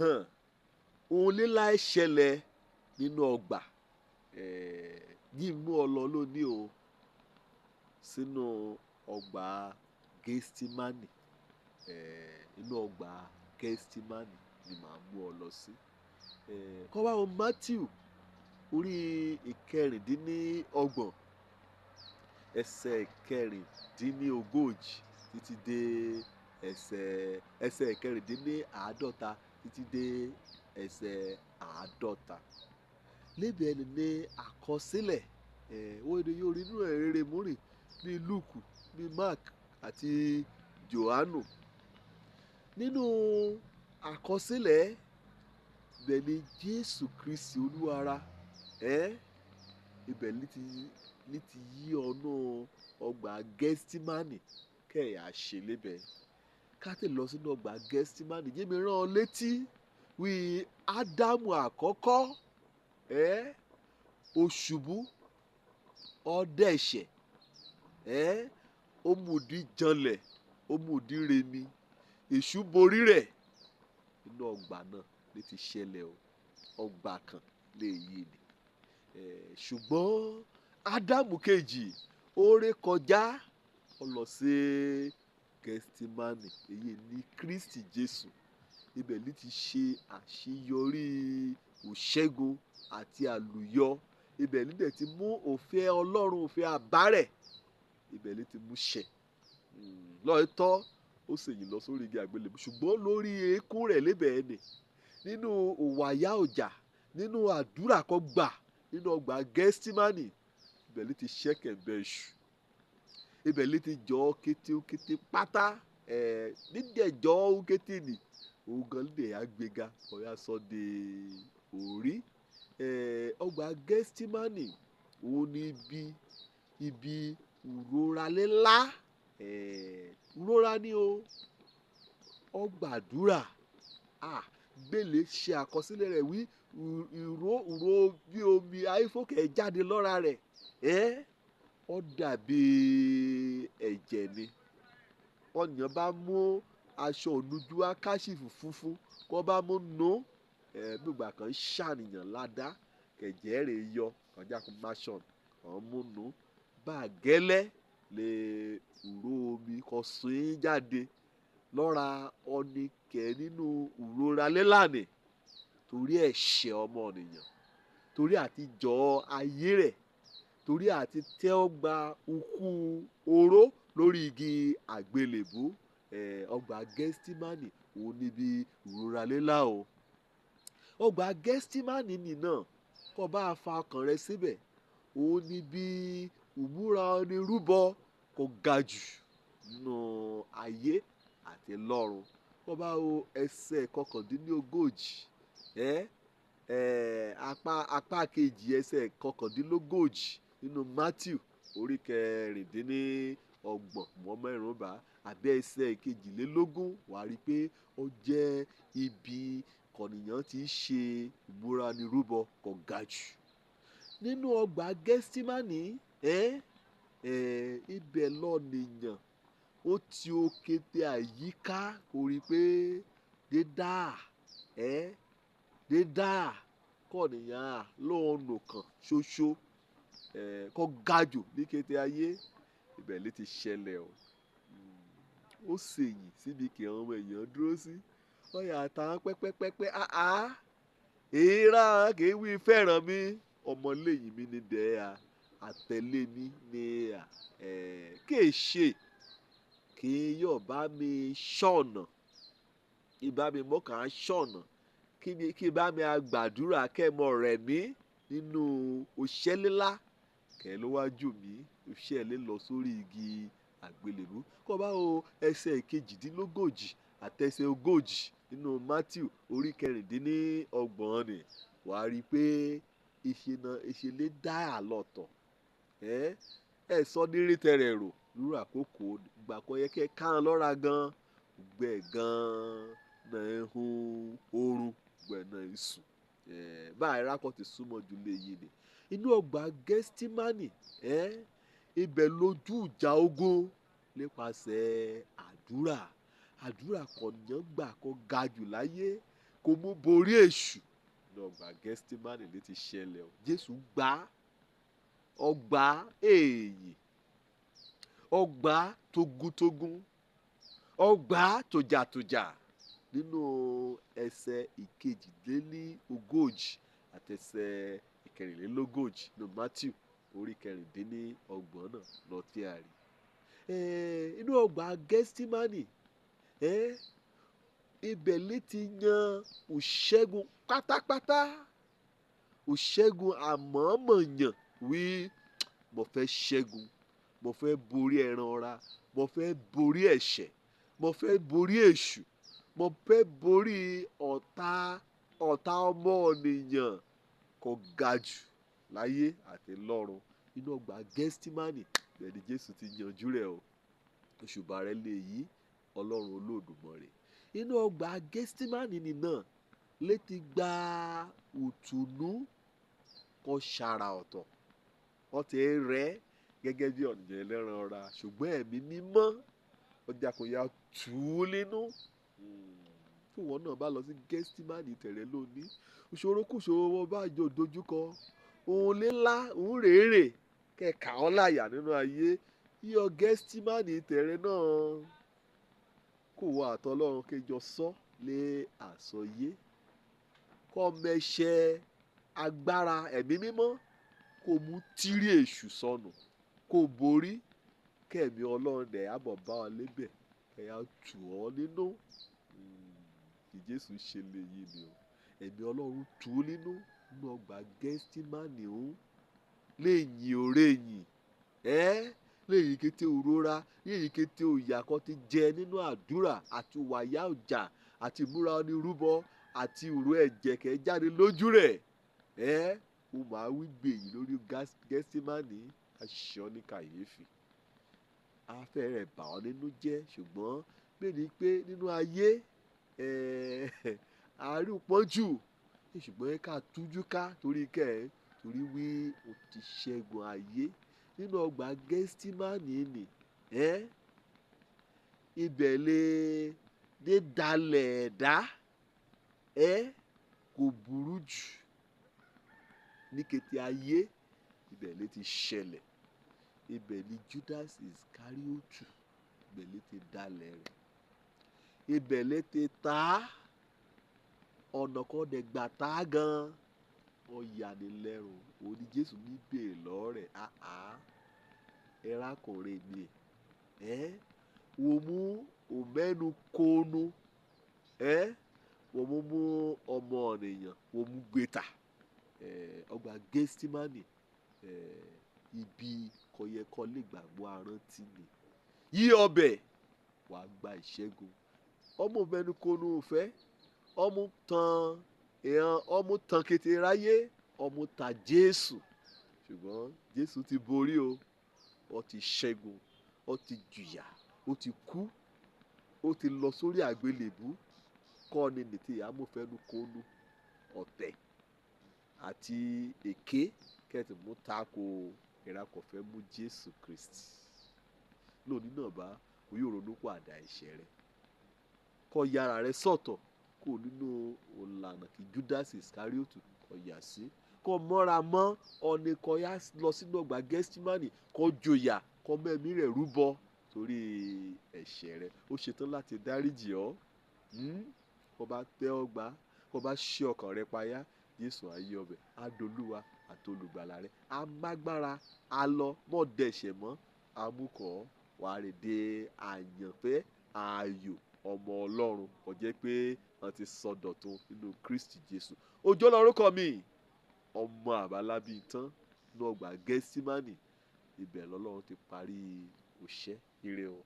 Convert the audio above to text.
Hàn ohun lílá ṣẹlẹ̀ nínú ọgbà yìí mú ọ lọ lónìí o sínú ọgbà Gẹ́stímánì. Inú ọgbà Gẹ́stímánì ni màá mú ọ lọ sí. Kọ́ wá wo Matthew orí 26 ẹsẹ̀ 36 títí dé ẹsẹ̀ 46 títí dé ẹsẹ̀ 50. Lébi ẹni ní àkọsílẹ̀ wọ́n èdè yóò rí nínú ìrere múrì bíi Lúùkù, bíi Mark àti Jòhánù. Nínú àkọsílẹ̀ ibẹ̀ ni Jésù Kristi Olúwa ra, ibẹ̀ ní ti yí ọ̀nà ọgbà Gẹ́stímánì kẹ́ẹ̀yà ṣe lébẹ̀. Ká tè lọ sínú ọgbà Gẹ́stímánì, jẹ́ mi rán ọ létí wí Ádámù àkọ́kọ́, ó ṣubú, ó dẹ̀ṣẹ̀, ó mùdí janlẹ̀, ó mùdí remi, èṣù borí rẹ̀. Inú ọgbà náà ló ti ṣẹlẹ̀ o, ọgbà kan lè yí ni. Ṣùgbọ́n Ádámù kejì ó ré kọjá, ó lọ sí Gẹ́stímánì, èyí ni Kristi Jésù. Ibẹ̀ ló ti ṣe àṣeyọrí òṣẹ́gun àti àlùyọ. Ibẹ̀ ló dẹ̀ ti mú òfin Ọlọ́run, òfin àbárẹ̀, ibẹ̀ ló ti mú ṣẹ. Lóòótọ́ ó ṣèyìn lọ sórí igi àgbélébùú, ṣùgbọ́n lórí eékún rẹ̀ lébẹ̀ ẹni nínú òwàyà ọjà, nínú àdúrà kan gbà nínú ọgbà Gẹ́stímánì, ibẹ̀ ló ti ṣẹ́kẹ̀mbẹ̀ èṣù. Ibẹ̀ ló ti jọ kété pátá, nídẹ̀ jọ kété nì, òun gan lè á gbéga, ọ̀yà sọ de orí. Ọgbà Gẹ́stímánì òun ni ibi ìrora lílá, ìrora ni o. Ó gbàdúrà, gbélé ṣe àkọsílẹ̀ rẹ̀ wí ìró bí omi àìfòkè jáde lọ́ra rẹ̀, ó dàbí ẹ̀jẹ̀ ni. Ọ̀nìyàn bá mú aṣọ ònújú akáṣìfù funfun kó bá mú nù, bí ìgbà kan ṣàníyàn ládàá, kẹ̀jẹ́ rẹ̀ yọ, kọjá kó má ṣọ̀n, kàn mú nù. Bá gẹ́lẹ́ lè ìró omi kó sun jáde lọ́ra ọ̀nìkẹ́ nínú ìrora lílànì torí ẹ̀ṣẹ̀ ọmọnìyàn, torí àti jọ ayé rẹ̀, torí àti tẹ́ ọ gba ikú oró lórí igi àgbélébùú. Ọgbà Gẹ́stímánì òun níbi ìrora lílá o. Ọgbà Gẹ́stímánì nì náà kó bá fa ọkàn rẹ síbẹ̀, òun níbi ìmúra ẹni rúbọ kò ga jù nínú ayé àti lọ́run. Kó bá wo ẹsẹ̀ 39, apá kejì ẹsẹ̀ 39 nínú Matthew orí 26 mọ́ mẹ́rùnbá àbí ẹsẹ̀ 22, wà á rí pé ó jẹ́ ibi kọ̀nìyàn tí í ṣe ìmúra ẹni rúbọ kò ga jù. Nínú ọgbà Gẹ́stímánì, ibẹ̀ lọ́nìyàn ó ti ó kété àyíká kò rí pé dídá kọ̀nìyàn lóhùn kan ṣoṣo, kó ga jù ní kété ayé, ibẹ̀ ló ti ṣẹlẹ̀ o. Ó ṣèyìn síbi kí àwọn ọmọ èèyàn dúró sí. Ó yà tán pẹ́pẹ́pẹ́pẹ́, àá, èèrà kì í wí fẹ́ràn mi, ọmọ lẹ́yìn mi ni dẹ̀ ẹ́, àtẹ̀lé mi ni à, kì í ṣe kí yóò bá mi ṣọ̀nà, kí bá mi mọ́kàn ṣọ̀nà, kí bá mi gbàdúrà kẹ́mọ rẹ̀ mí nínú òṣẹ́ lílá, kẹ́ ló wá jù mí, òṣẹ́ lè lọ sórí igi àgbélébùú. Kó bá wo ẹsẹ̀ 38 àti ẹsẹ̀ 40 nínú Matthew orí 26 ni, wà á rí pé ìṣe lè dá àlọ́tọ̀. Ẹ sọ ní rí tẹrẹ rò lórí àkókò ìgbà kan yẹ kí ẹ ká lọ́ra gan, gbẹ gan náà ń hun oorun, gbẹ náà ń sùn. Báyìí rákọ̀ ti súnmọ́ ju lé yìí ni. Inú ọgbà Gẹ́stímánì, ibẹ̀ lójú ìjà ogun nípasẹ̀ àdúrà. Àdúrà kọ̀nìyàn gbà kó ga jù láyé. Kò mú borí èṣù ní ọgbà Gẹ́stímánì lè ti ṣẹlẹ̀ o. Jésù gbà ọgbà èèyàn, ọgbà togun-togun, ọgbà tòjàtòjà nínú ẹsẹ̀ 38 àti ẹsẹ̀ 44 nínú Matthew orí 26 náà lọ tí a rí. Inú ọgbà Gẹ́stímánì, ibẹ̀ lè ti yan òṣègùn pátápátá, òṣègùn àmọ̀ọ́mọ̀yàn wí mo fẹ́ ṣẹ́gun, mo fẹ́ borí ẹran ara, mo fẹ́ borí ẹ̀ṣẹ̀, mo fẹ́ borí èṣù, mo fẹ́ borí ọ̀tá ọmọnìyàn kò ga jù láyé àti lọ́run. Inú ọgbà Gẹ́stímánì bẹ́ẹ̀ ni Jésù ti yanjú rẹ̀ o. Òṣùbà rẹ̀ lè yí Ọlọ́run Olódùmarè. Inú ọgbà Gẹ́stímánì ni náà lè ti gba òtùnú kó ṣàrà ọ̀tọ̀. Wọ́n ti rẹ́ gẹ́gẹ́ bí ọ̀nìyàn ẹlẹ́ran ara, ṣùgbọ́n ẹ̀mí mímọ́ ọjà kò yá tù ú nínú. Tí ìwọ náà bá lọ sí Gẹ́stímánì tẹ̀rẹ̀ lónìí, ìṣòro kùṣòro wọn bá jọ dojúkọ, òun lílá, òun rèérè kẹ̀ka ọ́ láyà nínú ayé. Yíyọ Gẹ́stímánì tẹ̀rẹ̀ náà kò wọ àtọlọ́run kéjọ sọ lé àsọyé. Kọ́ mẹṣẹ́ agbára ẹ̀mí mímọ́ kó mú tírí èṣù sọnù, kó borí kẹ̀mí Ọlọ́run dẹ̀ àbọ̀ bá ọ lébẹ̀ kẹ̀yà tù ọ́ nínú. Kí Jésù ṣe lè yí ni o. Ẹ̀mí Ọlọ́run tù ú nínú nínú ọgbà Gẹ́stímánì ó lè yìn òré yìn, lè yìn kété òróra, lè yìn kété òyà kan ti jẹ nínú àdúrà àti wàyà ọjà àti ìmúra onírúbọ àti ìró ẹ̀jẹ̀ kẹ́ jáde lójú rẹ̀. Ó máa wí gbèyìn lórí Gẹ́stímánì, aṣọ ní kàyéfì. A fẹ́ rẹ̀ bà ọ́ nínú jẹ́, ṣùgbọ́n bẹ́ẹ̀ ni pé nínú ayé, àárín pọ́njú, ṣùgbọ́n ká tújú ká torí kẹ́ ẹ, torí wí o ti ṣẹ́gun ayé. Nínú ọgbà Gẹ́stímánì ni, ibẹ̀ lè dé dalẹ̀ ẹ̀dá, kò burú jù ní kété ayé, ibẹ̀ lè ti ṣẹlẹ̀. Ibẹ̀ ni Judas Iscariotu, ibẹ̀ lè ti dalẹ̀ rẹ̀. Ibẹ̀ lè ti ta ọ̀nà kan dẹ̀ gbà tá gan. Ó yani lẹ́rù. Òun ni Jésù ní bèèrè lọ́rẹ̀. Àá, ẹrákùnrin mi, wò mú òmẹ́nu kónú, wò mú mú ọmọ ènìyàn, wò mú gbéta. Ọgbà Gẹ́stímánì, ibi kọ̀yẹ́kọ́ lè gbàgbọ́ arántí ni. Yí ọbẹ̀, wà gba ìṣẹ́gun. Ọmọ òmẹ́nu kónú ò fẹ́, ọmú tan ìran, ọmú tan kété ráyé, ọmú ta Jésù. Ṣùgbọ́n Jésù ti borí o. Ó ti ṣẹ́gun, ó ti jìyà, ó ti kú, ó ti lọ sórí àgbélébùú. Kọ́ ni nìtì amúfẹ́nu kónú ọ̀tẹ̀ àti èké kẹ́tì mú tako ìrakọ̀fẹ́ mú Jésù Kristi. Lónìí náà bá o yóò ronú pọ̀ àdá ẹ̀ṣẹ̀ rẹ. Kọ́ yára rẹ sọ̀tọ̀ kó nínú ìlànà kí Judas Iscariotu kó yà sí. Kọ́ mọ́ra mọ́ ọ̀nì kó yá lọ sínú ọgbà Gẹ́stímánì, kó joyà, kó mẹ́mí rẹ̀ rúbọ torí ẹ̀ṣẹ̀ rẹ. Ó ṣetán láti dáríjì ọ́. Kó bá tẹ́ ọgbà, kó bá ṣí ọkàn rẹ payá, Jésù á yí ọbẹ̀, á dolúwa àti olùgbàlà rẹ. A mágbára, a lọ, mọ́ dẹ̀ṣẹ̀ mọ́, a mú kọ́, wà á rè dé àyànfẹ́ ààyò ọmọ Ọlọ́run. Kò jẹ́ pé wọ́n ti sọdọ̀tun nínú Kristi Jésù. Òjó lorúkọ mi, ọmọ àbálábí tán nínú ọgbà Gẹ́stímánì. Ibẹ̀ lọ́lọ́run ti parí òṣẹ́. Ire o.